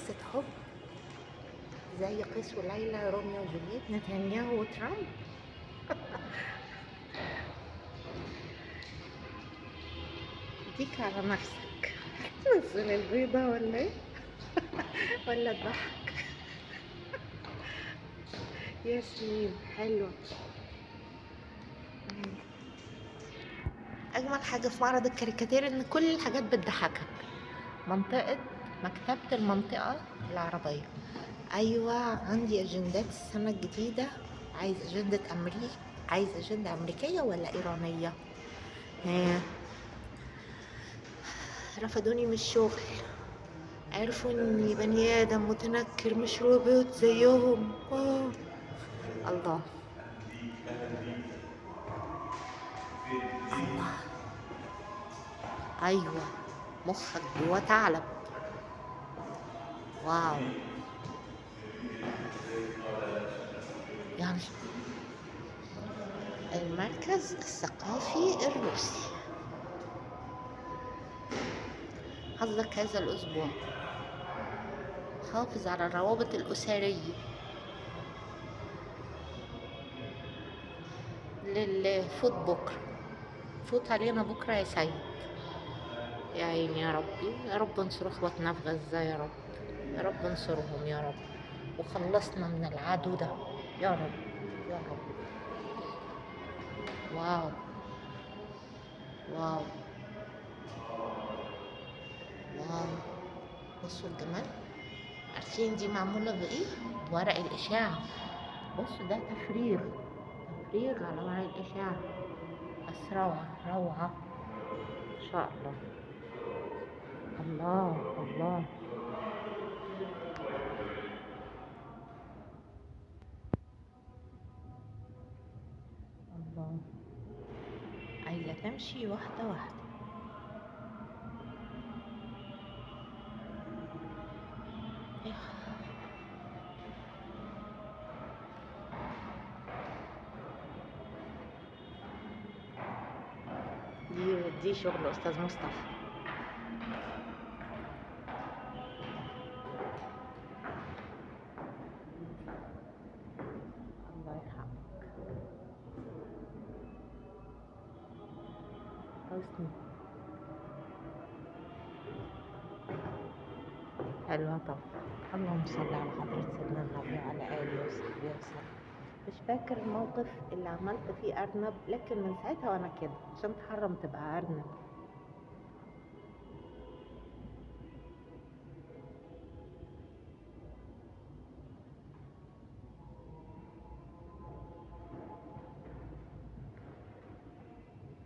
قصة حب زي قيس وليلى، روميو وجولييت، نتنياهو وترامب. ديك على نفسك. تنزل البيضة ولا ايه؟ ولا تضحك؟ ياسمين حلوة. أجمل حاجة في معرض الكاريكاتير إن كل الحاجات بتضحكك. منطقة مكتبة المنطقة العربية. أيوة عندي أجندات السنة الجديدة. عايز أجندة أمريكا، عايز أجندة أمريكية ولا إيرانية؟ ها رفضوني من الشغل، عرفوا إني بني آدم متنكر مش روبوت زيهم. أوه. الله الله. أيوة مخك جوا ثعلب. واو. يلا المركز الثقافي الروسي. حظك هذا الأسبوع، حافظ على الروابط الأسرية. للفوت بكرة، فوت علينا بكرة يا سيد. يا عيني يا ربي، يا رب انصر اخواتنا في غزة، يا رب يا رب انصرهم يا رب، وخلصنا من العدو ده يا رب يا رب. wow wow wow. بصوا الجمال. عارفين دي معمولة بإيه؟ بورق الإشاعة. بصوا ده تفريغ، تفريغ على ورق الإشاعة، بس روعة روعة إن شاء الله. الله الله. الله. عايزة تمشي واحدة واحدة. دي شغل أستاذ مصطفى. الله يرحمك حسني. حلوة طبعا. اللهم صل على حضرة سيدنا النبي وعلى آله وصحبه وسلم. مش فاكر الموقف اللي عملت فيه أرنب، لكن من ساعتها وأنا كده عشان تحرم تبقى أرنب.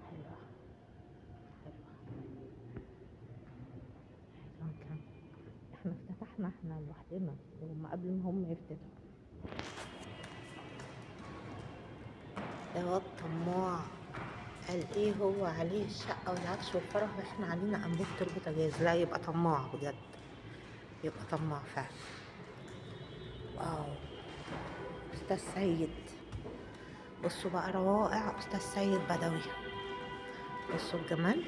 حلوة حلوة حلوة. كان احنا افتتحنا احنا لوحدنا وهم قبل ما هم يفتتحوا. ده واد طماع، قال ايه هو عليه الشقة والعفش والفرح واحنا علينا انبوبة البوتاجاز. لا يبقى طماع بجد، يبقى طماع فعلا. واو استاذ سيد. بصوا بقى روائع استاذ سيد بدوي. بصوا الجمال.